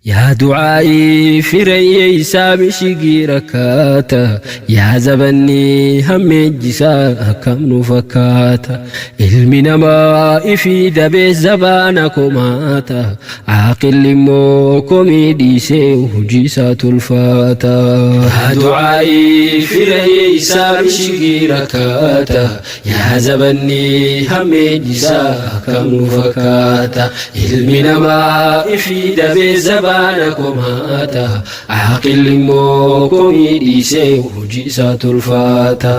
Yaa du'aa'ii firayyeeysaa mishigii rakkaata Yaa zabanni hammeejjisaa akkam nu fakkaata Ilmi namaa ifii dabee zabaana komaata Aaqilli immoo komii dhiisee hojii isaa tolfata. Yaa du'aa'ii firayyeeysaa mishigii rakkaata Yaa zabanni hammeenyisaa akkam nu fakkaata Ilmi namaa ifii dabee zabaana komaata Aaqilli immoo komii dhiisee hojii isaa tolfata.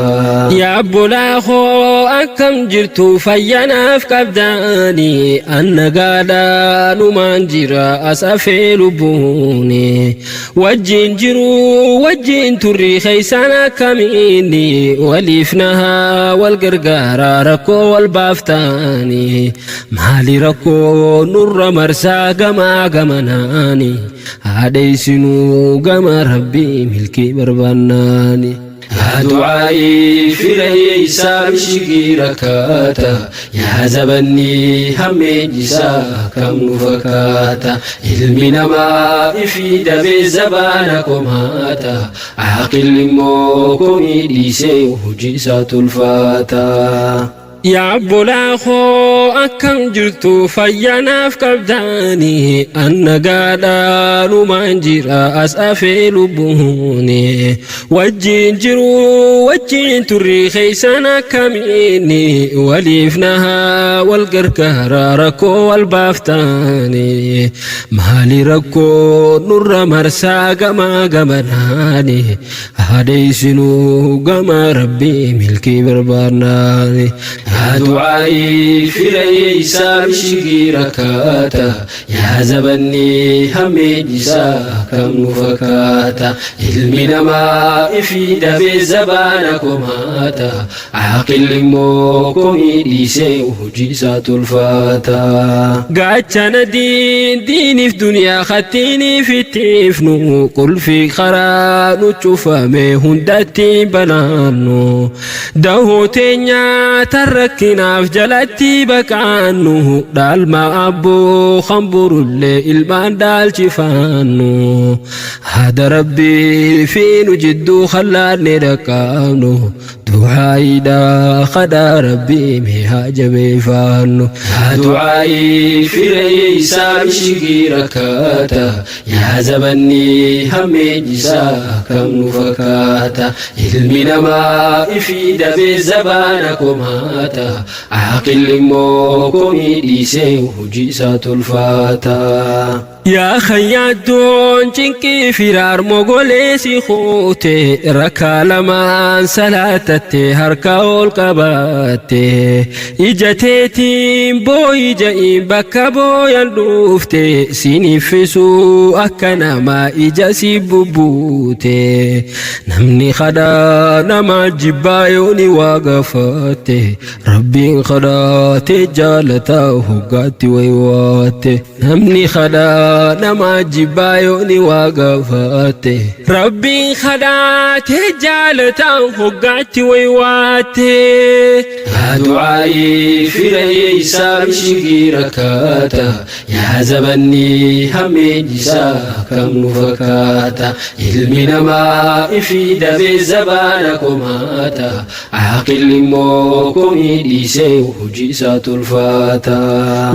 Yaa obbolaa koo akkam jirtu fayyaa naaf qabdaani an nagaadha numaan jira as afee lubbuuni Wajjiin jiru wajjiin turri keessaan akkamiini waliif nahaa wal gargaaraa rakkoo wal baaftaani maali rakkoo nurra marsaa gamaa gamanaani haadheessinuu gama rabbii milkii barbaannaani. Yaa du'aa'ii fira hiyyeessaa mishigii rakkaata Yaa zabanni hammeenyisaa akkam nu fakkaata Ilmi namaa ifii dabee zabaana komaata Aaqilli immoo komii dhiisee hojii isaa tolfata. Yaa obbolaa koo akkam jirtu fayyaa naaf qabdaani an nagaadha numaan jira as afee lubbuuni wajjiin jiru wajjiin turri keessan akkamiini waliif nahaa wal gargaara rakkoo wal baaftaani maali rakkoo nurra marsaa gamaa gamanaani Haadheessinuu gama rabbii milkii barbaannaani. Yaa du'aa'ii fira hiyyeessaa mishigii rakkaata Yaa zabanni hammeenyisaa akkam nu fakkaata Ilmi namaa ifii dabee zabaana komaata Aaqilli immoo komii dhiisee hojii isaa tolfata. Gaachana diin diiniif duniyaa kattiiniif ittiifnu qulfii karaa nu cufame hundatti banaannu dahoo teenya tan rakkinaaf jalatti baqaannu dhaalma abboo kan borullee ilmaan dhaalchifaannu haada rabbii fi nu jidduu kallaanne dhaqqaabnu Du'aa'iidha kadhaa rabbii mee haa jabeeffaannu. Yaa du'aa'ii fira hiyyeessaa mishigii rakkaata Yaa zabanni hammeenyisaa akkam nu fakkaata Ilmi namaa ifii dabee zabaana komaata Aaqilli immoo komii dhiisee hojii isaa tolfata. Yaa kan yaaddoon cinqii firaar mogolee si kuute rakkaa lamaan salaatatte harka ol qabaatte ija teetiin booyi ja'iin bakka booyan dhuufte siin iffisuu akka namaa ija si bubbuute namni kadhaa namaa jibbaa yooni waa gaafatte Rabbiin kadhaate jaalataa hoggaatti waywaatte Namni kadhaa namaa jibbaa yooni waa gaafatte Rabbiin kadhaate jaalataa hoggaatti waywaatte. Yaa du'aa'ii fira hiyyeessaa mishigii rakkaata Yaa zabanni hammeenyisaa akkam nu fakkaata Ilmi namaa ifii dabee zabaana komaata Aaqilli immoo komii dhiisee hojii isaa tolfata.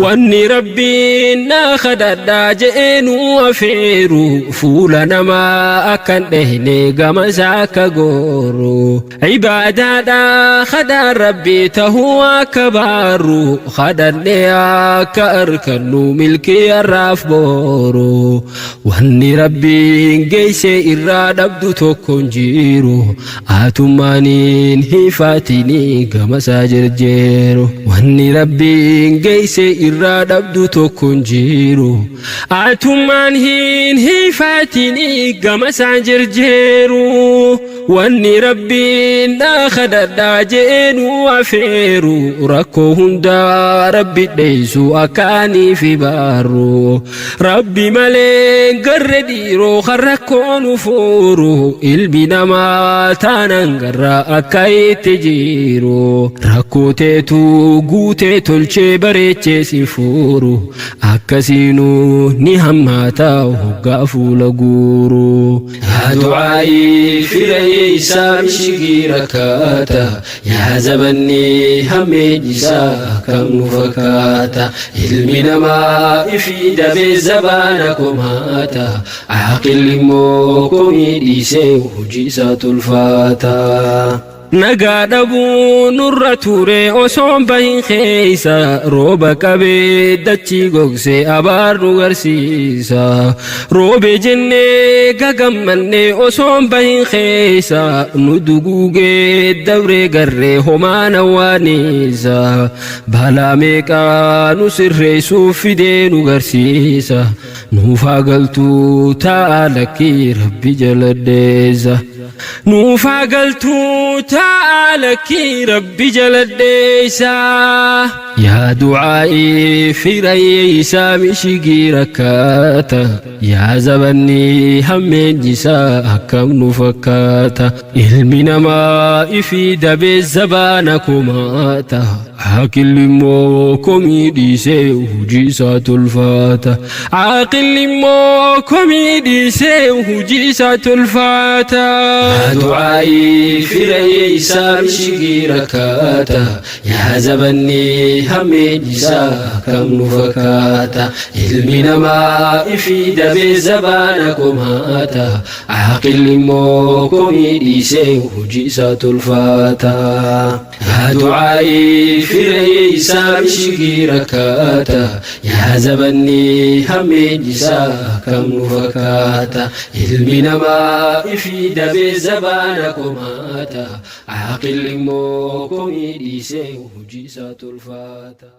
Wanni Rabbiin naa kadhadhaa je'ee nu afeeru fuula namaa akka hin dhehne gama isaa akka gooru ibaadaadha kadhaan Rabbii tahuu akka baarru kadhannee akka arkannu milkii har'aaf booru wanni Rabbiin geessee irraa dhabdu tokko hin jiru. Atummaaniin hiifaatiini gama isaa jirjeeru. Wanni Rabbiin geesse irraa dhabdu tokko hin jiru. Atummaan hin hiifaatiini gama isaa jirjeeru. Wanni Rabbiin naa kadhadhaa je'ee nu afeeru rakkoo hundaa Rabbi dheessu akkaanii fi baarru. Rabbi malee garre dhiiroo kan rakkoo nu fuuru ilmi namaa taanan garra akka itti jiru rakkoo teetu guutee tolchee bareechee si fuuru akkasiinuu Ni hammaata hoggaa fuula guuru. Yaa du'aa'ii fira isaa mishigii rakkaata. Yaa zabanni hammeenyi isaa akkam nu fakkaata. Ilmi namaa ifii dabee zabaana komaata. Aaqilli immoo komii dhiisee hojii isaa tolfaata. Nagaa dhabuu nurra ture osoon bahin keessa rooba qabee dachii gogsee abaar nu garsiisa. Roobe jennee gagammanne osoon bahin keessa nu duguugee dabree garree homaan awwaanisa. Balaa meeqaa nu sirreessuuf fidee nu garsiisa. Nuuf haa galtuu ta'a lakkii rabbi jaladheessa. Nuuf haa galtuu ta'a lakkii rabbi jaladheessa. Yaa du'aa'ii firayyeessaa mishigii rakkaata. Yaa zabanni hammeenyi isaa akkam nu fakkaata. Ilmi namaa ifii dabee zabaana komaata. Aaqilli immoo komii dhiisee hojii isaa tolfata. Aaqilli immoo komii dhiisee hojii isaa tolfata. Yaa du'aa'ii fira isaa mishigii rakkaata. Yaa zabanni hammeenyi isaa akkam nu fakkaata. Ilmi namaa ifii dabee zabaana komaata. Aaqilli immoo komii dhiisee hojii isaa tolfata. Yaa du'aa'ii fira isaa mishigii rakkaata. Yaa zabanni hammeenyi isaa akkam nu fakkaata. Ilmi namaa ifii dabee zabaana komaata. Aaqilli immoo komii dhiisee hojii isaa tolfata.